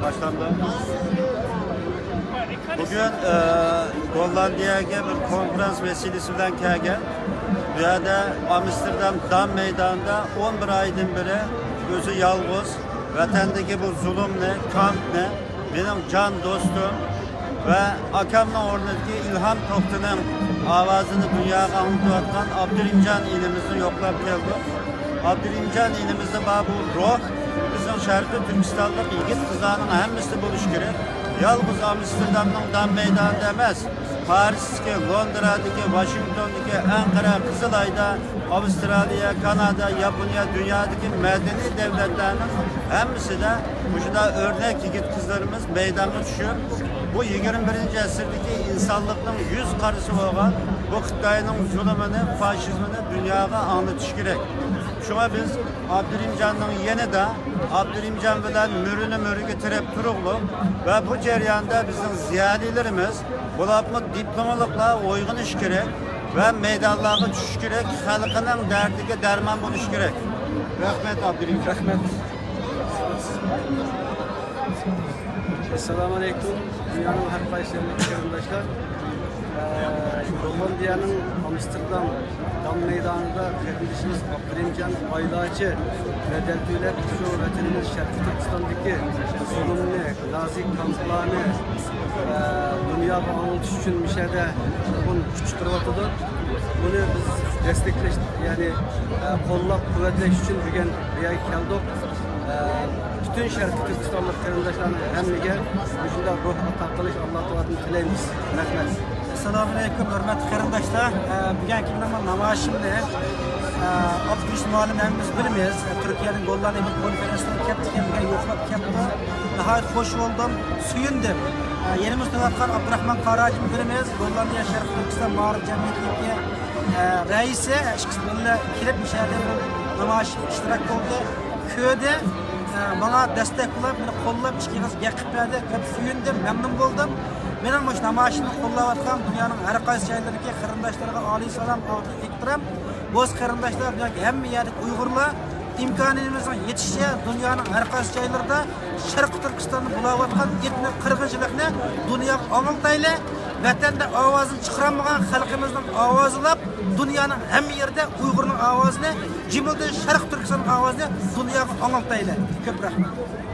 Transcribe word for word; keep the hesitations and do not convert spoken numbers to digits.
باشلاندى. بۈگۈن، ئە، گوللاندىيەگە بىر كونفرانس ۋەسىلىسى بىلەن كەلگەن. بۇ يەردە ئامستېردام دام مەيدانىدا ئون بىر ئايدىن بېرى ئۆزى يالغۇز ۋەتەندىكى بۇ زۇلۇمنى، كامپنى مېنىڭ جان دوستۇم ۋە ئاكامنىڭ ئورنىدىكى ئىلھام توختىنىڭ ئاۋازىنى دۇنياغا ئاڭلىتىۋاتقان ئابدۇرېھىمجان ئىنىمىزنى يوقلاپ كەلدۇق. ئابدۇرېھىمجان ئىنىمىزدە بار بۇ روھ بىزنىڭ شەرقىي تۈركىستانلىق يىگىت قىزلارنىڭ ھەممىسىدە بولۇشى كېرەك. يالغۇز ئامستېردامنىڭ دام مەيدانىدا ئەمەس، پارىستىكى، لوندرادىكى، ۋاشىنگتوندىكى، ئەنقەرە، قىزىلايدا، ئاۋسترالىيە، كانادا، ياپونىيە، دۇنيادىكى مەدەنىي دەۋلەتلەرنىڭ ھەممىسىدە مۇشۇنداق ئۆرنەك يىگىت قىزلىرىمىز مەيدانغا چۈشۈپ، بۇ يىگىرمە بىرىنچى ئەسىردىكى ئىنسانلىقنىڭ يۈز قارىسى بولغان بۇ خىتاينىڭ زۇلۇمىنى، فاشىزمىنى دۇنياغا ئاڭلىتىش كېرەك. شۇڭا بىز ئابدۇرېھىمجاننىڭ يېنىدا، ئابدۇرېھىمجان بىلەن مۈرىنى مۈرىگە تىرەپ تۇرۇقلۇق ۋە بۇ جەرياندا بىزنىڭ زىيالىيلىرىمىز، بولۇپمۇ دىپلوملۇقلار ئويغىنىش كېرەك ۋە مەيدانلارغا چۈشۈش كېرەك، خەلقىنىڭ دەردىگە دەرمان بولۇش كېرەك. رەھمەت، ئابدۇرېھىمجان. رەھمەت. ئەسسالامۇ ئەلەيكۇم، دۇنيانىڭ ھەر قايسى يېرىدىكى قېرىنداشلار. ئە، گوللاندىيەنىڭ ئامستېردام دام مەيدانىدا قېرىندىشىمىز ئابدۇرېھىمجان ئايلاچى بەدەل تۆلەپ، شۇ ۋەتىنىمىز شەرقىي تۈركىستاندىكى زۇلۇمنى، نازى كامپلارنى، ئە، دۇنياغا ئاڭلىتىش ئۈچۈن مۇشۇ يەردە نۇرغۇن كۈچ چىقىرىۋاتىدۇ. بۇنى بىز دەستەكلەش، يەنى، ئە، قوللاپ قۇۋۋەتلەش ئۈچۈن بۈگۈن بۇ يەرگە كەلدۇق. ئە، پۈتۈن شەرقىي تۈركىستانلىق قېرىنداشلارنىڭ ھەممىگە مۇشۇنداق روھ ئاتا قىلىش ئاللا تائالادىن تىلەيمىز. رەھمەت. ئەسسالامۇ ئەلەيكۇم، ھۆرمەتلىك قېرىنداشلار. ئە، بۈگۈنكى مېنىڭ نامايىشىمنى، ئە، ئابدۇرېشىت مۇئەللىم ھەممىمىز بىلىمىز. ئە، تۈركىيەدىن گوللاندىيە بىر كونفېرېنسىيە كەپتىكەن، بۈگۈن يوقلاپ كەپتۇ. ناھايىتى خوش بولدۇم، سۆيۈندۈم. ئە، يېنىمىزدا ئولتۇرۇۋاتقان ئابدۇراخمان قاراجىمنى بىلىمىز. گوللاندىيە شەرقىي تۈركىستان مائارىپ جەمئىيىتىنىڭكى، ئە، رەئىسى. ئىككىسى بىللە كېلىپ مۇشۇ يەردە نامايىشقا ئىشتىراك قىلدى. كۆردى، ئە، ماڭا دەستەك بولۇپ، مېنى قوللاپ، ئىككى ئېغىز گەپ قىلىپ بەردى. كۆپ سۆيۈندۈم، مەمنۇن بولدۇم. مېنىڭ مۇشۇ نامايىشىمنى قوللاۋاتقان دۇنيانىڭ ھەر قايسى جايلىرىدىكى قېرىنداشلارغا ئالىي سالام، ئالىي ئېھتىرام. بولسا قېرىنداشلار، دۇنيادىكى ھەممە يەردىكى ئۇيغۇرلار ئىمكانىيىتىمىزنىڭ يېتىشىچە دۇنيانىڭ ھەر قايسى جايلىرىدا شەرقىي تۈركىستاندا بولاۋاتقان ئېتنىك قىرغىنچىلىقنى دۇنياغا ئاڭلىتايلى. ۋەتەندە ئاۋازىنى چىقىرالمىغان خەلقىمىزنىڭ ئاۋازىنى ئاڭلاپ، دۇنيانىڭ ھەممە يېرىدە ئۇيغۇرنىڭ ئاۋازىنى، جۈملىدىن شەرقىي تۈركىستاننىڭ ئاۋازىنى دۇنياغا ئاڭلىتايلى. كۆپ رەھمەت.